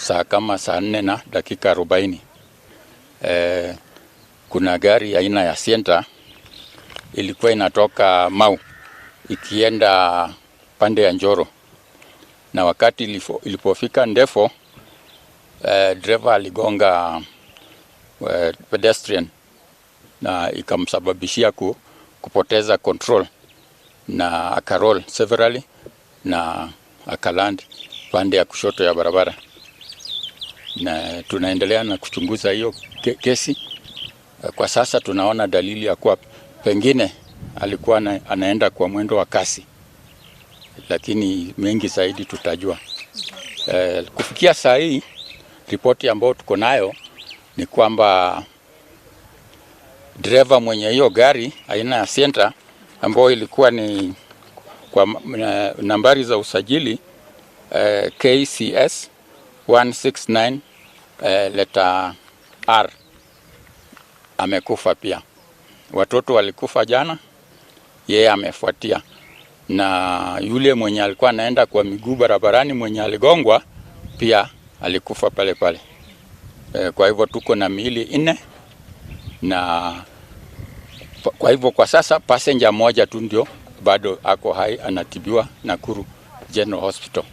Saa kama saa 4 na dakika 40, kuna gari aina ya Sienta ilikuwa inatoka Mau ikienda pande ya Njoro, na wakati ilipofika Ndefo, driver aligonga pedestrian na ikamsababishia kupoteza control na akaroll severally na akaland pande ya kushoto ya barabara, na tunaendelea na kuchunguza hiyo kesi. Kwa sasa tunaona dalili ya kuwa pengine alikuwa anaenda kwa mwendo wa kasi, lakini mengi zaidi tutajua. Kufikia saa hii, ripoti ambayo tuko nayo ni kwamba dereva mwenye hiyo gari aina ya Sienta, ambayo ilikuwa ni kwa nambari za usajili KCS 169 letter R, amekufa pia. Watoto walikufa jana, yeye amefuatia, na yule mwenye alikuwa anaenda kwa miguu barabarani mwenye aligongwa pia alikufa pale pale. Kwa hivyo tuko na miili nne, na kwa hivyo kwa sasa passenger moja tu ndio bado ako hai, anatibiwa Nakuru General Hospital.